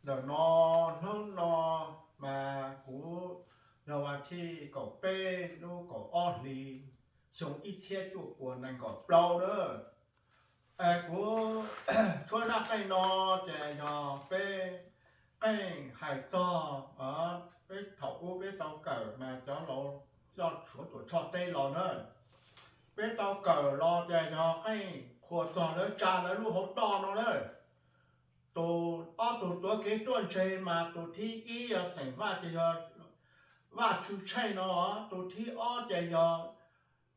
Ntawm no, hnub no mas kuv yog vas thij kaum peb lub kaum ob hlis xyoo ib txhiab cuaj puas nees nkaum plaub na. Kuv tshuab zaj qeej no ces yog peb qeej hais txog peb thaum ub peb tau kawm mas cov laus coj Suav tuam tshoj teb los na. Peb tau kawm los ces yog qeej qhuas txog lawv tsa lawv lub hauv toj no na. Tus ob tug tuav kev ruaj ntseg mas tus thib ib yog xeem Vaj ces yog Vaj Tswv Tsheej no, tus thib ob ces yog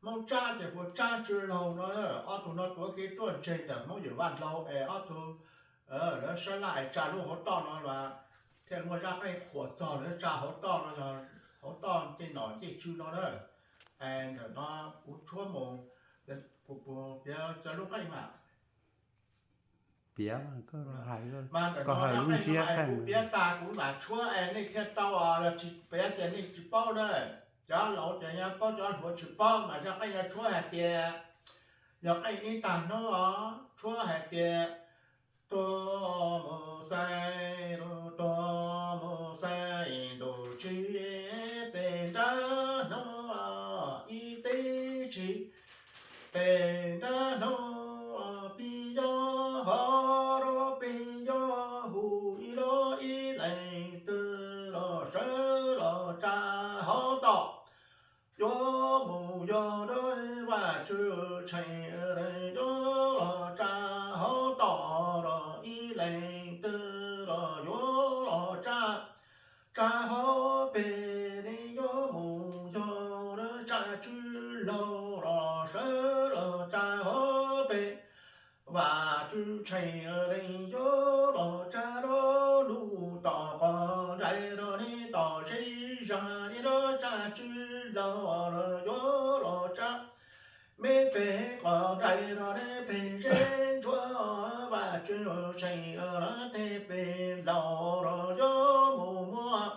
Hmoob Tsab ces hu ua Tsab Tswv Laug no. Ob tug no tuav kev ruaj ntseg ntawm Hmoob Yawm Vaj Laug es ob tug lawv sab laj es tsa lub hauv toj no mas thiaj muaj zaj qeej qhuas txog lawv tsa hauv toj no yog hauv toj tej nom tej tswv no na. Ntawm no kuv tshuab mus, kuv piav cov lub qeej mas piav, koj hais lub ntsiab qeej kuv piav tag kuv mam tshuab es nej thiaj tau, yog tsis piav ces nej tsis paub na. Cov laus ces yeej paub, cov hluas tsis paub mas zaj qeej no tshuab hais tias, yog qeej ib tag hnub os, tshuab hais tias tuag mus xais, tuag mus xais ntuj tsis, tej nrab hnub ib teb tsis, tej nrab hnub pib yog hov, pib yog hu, ib lub ib leeg twg los sawv los tsa hov tom. Yuav mus yog Vaj Tswv Tsheej, yuav los tsa hov tom los ib leeg twg los yuav los tsa, tsa hov pem. Yuav mus yog Tsab Tswv Laug los sawv los tsa hov pem. Vaj Tswv Tsheej yuav los tsa lub tom qos nraim rau nej tom zej zag, Tsab Tswv Laug los yuav los tsa me pem qos nraim rau nej pem zeb ntsuab. Vaj Tswv Tsheej los tej pem laus los yuav mus muab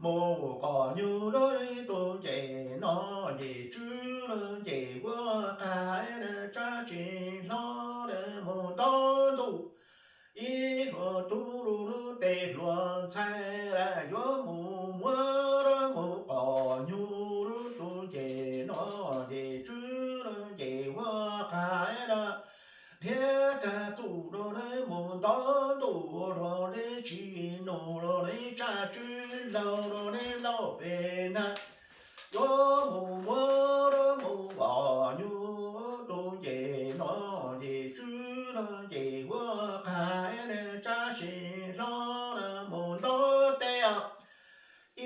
mus qos nyuj rau tus ncej no, ncej tswv los ncej huab qhais, Tsab Tswv Laug mus ntaus ntuj. Ib hluas tub lub tej hluas ntxhais yuav mus muab mus qos nyuj rau tus ncej no, ncej tswv los ncej huab qhais na. Thiab tag txuj rau nej mus ntaus ntuj los nej tsis nug los nej Tsab Tswv Laug los nej laus pem na. Yuav mus muab mus qos nyuj tus ncej no, ncej tswv los ncej huab qhais, Tsab Tswv Laug mus ntaus tej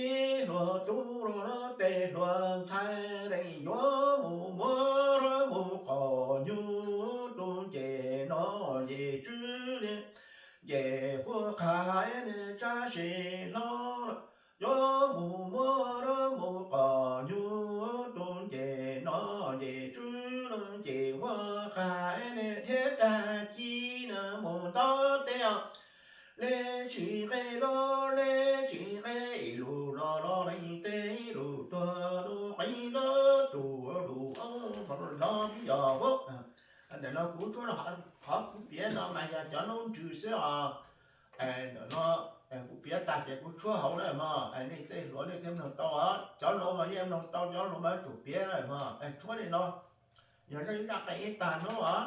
ib hluas tub los tej hluas ntxhais yuav mus muab mus qos nyuj tus ncej no, ncej tswv ncej huab qhais, Tsab Tswv Laug yuav mus muab mus qos nyuj tus ncej no, ncej tswv los ncej huab qhais, thiab tag kis na mus ntaus tej lej tsis nqe los lej tsis nqe, ib lus los los leej teb, ib lus tuag lus qeeb, lub tus lus ob los yog huab. Ntawm no kuv tshuab, qhov kuv piav no mas yog cov noob ntsws xwb os. Ntawm no kuv piav tag ces kuv tshuab hauv na mog, nej tej hluas nej thiaj mloog tau os, cov laus mas yeej mloog tau, cov laus mas yuav tsum piav na mog. Tshuab li no, yog zaj ib zaj qeej ib tag hnub os.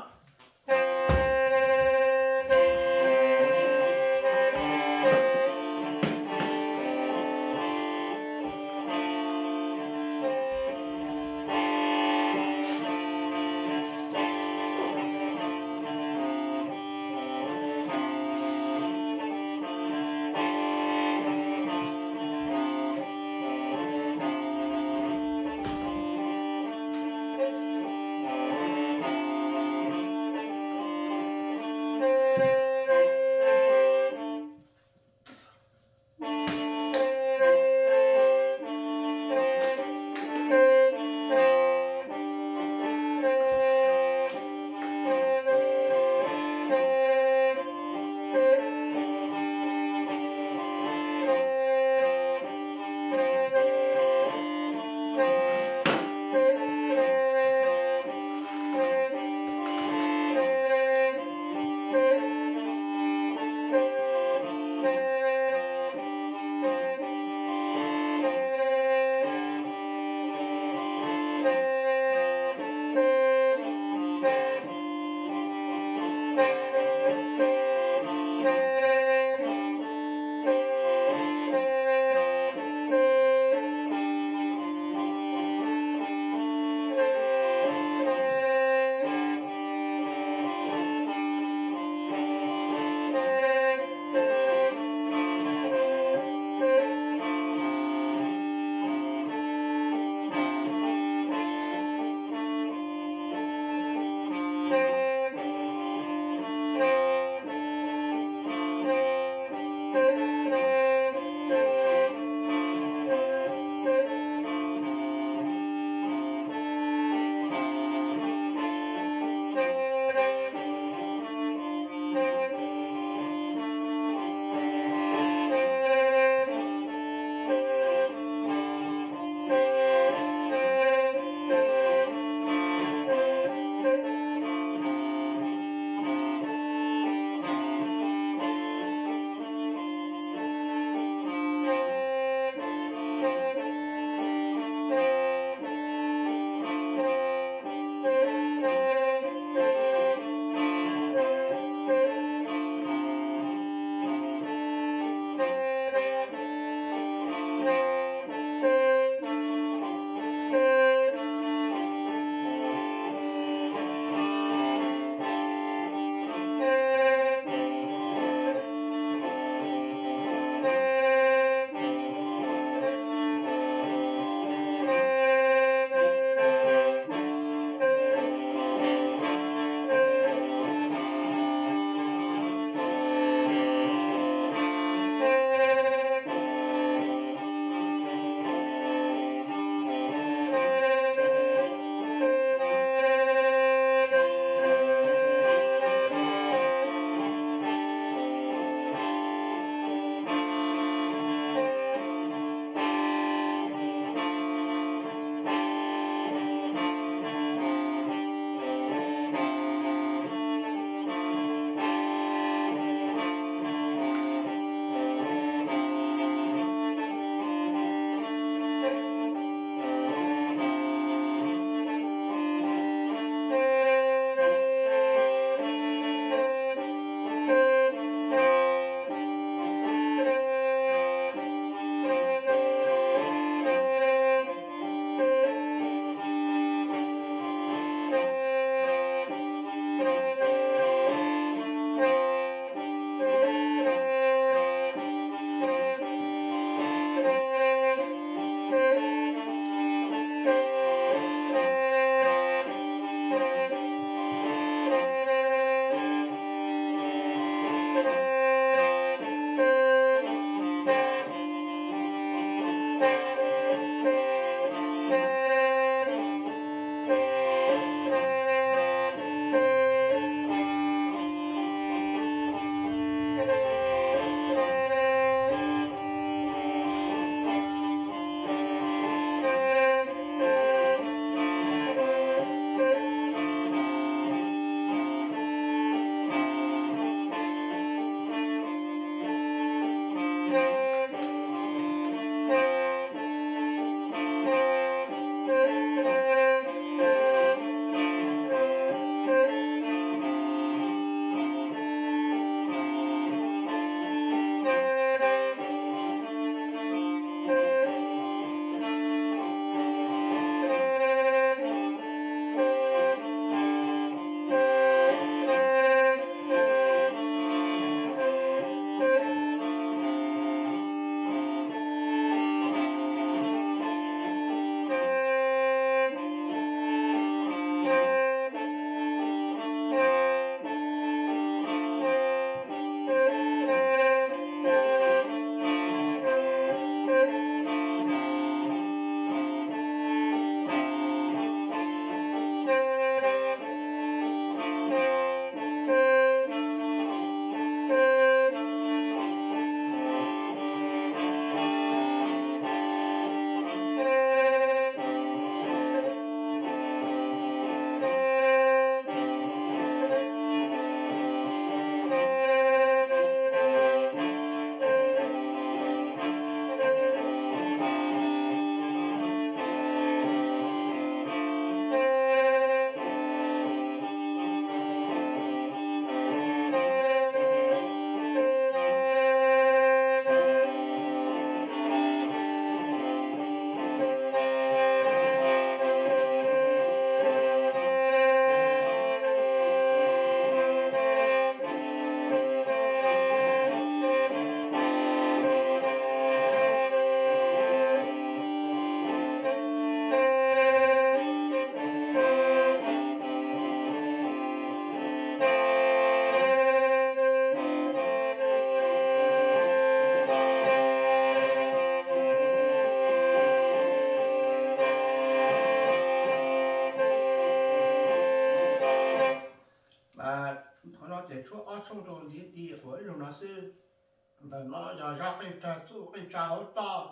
No yog zaj qeej tsag txuj qeej tsa hauv toj,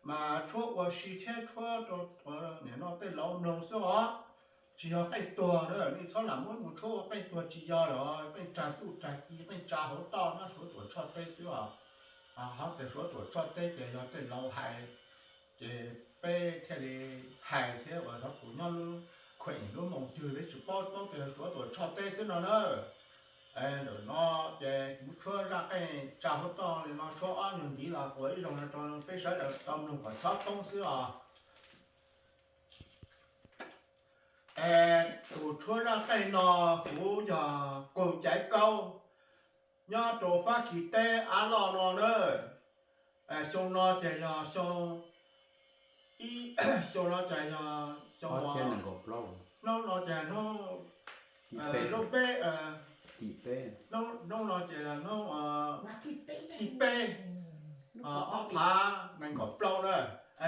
mas tshuab ua si thiab tshuab rau nim no tej laus mloog xwb os. Tsis yog qeej tuag na, nej txhob lam muab mus tshuab ua qeej tuag, tsis yog lawm. Qeej tsag txuj tsag ci qeej tsa hauv toj no Suav Tuam Tshoj Teb xwb os. Hov tias Suav Tuam Tshoj Teb ces yog tej laus hais, ces peb thiaj li hais thiab uas thaum kuv nyob lub khuem lub moos twg peb tsis paub, paub tias Suav Tuam Tshoj Teb xwb no na. Ntawm no ces kuv tshuab zaj qeej tsa hauv toj li no tshuab ob nyuag ntiv los ua ib zoo no rau peb sawv daws tau mloog kom txhob poob xwb os. Es tus tshuab zaj qeej no kuv yog Koog Caiv Kaub, nyob rau Fab Kis teb av loj no na. Xyoo no ces yog xyoo ib, xyoo no ces yog xyoo, hnub no ces hnub, hnub peb, hnub no ces hnub thib peb, ob phav nees nkaum plaub na.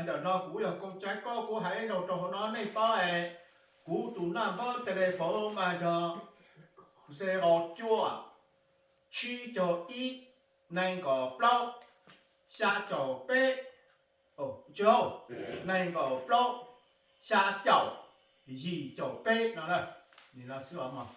Ntawm no kuv yog Koog Caiv Kaub, kuv hais ib zaug rau hauv no nej paub es, kuv tus naj npawb tele foov mas yog zero cuaj, tsib caug ib, nees nkaum plaub, xya caum peb, tsis, nees nkaum plaub, xya caum, yim caum peb no na. Nim no xwb os mog.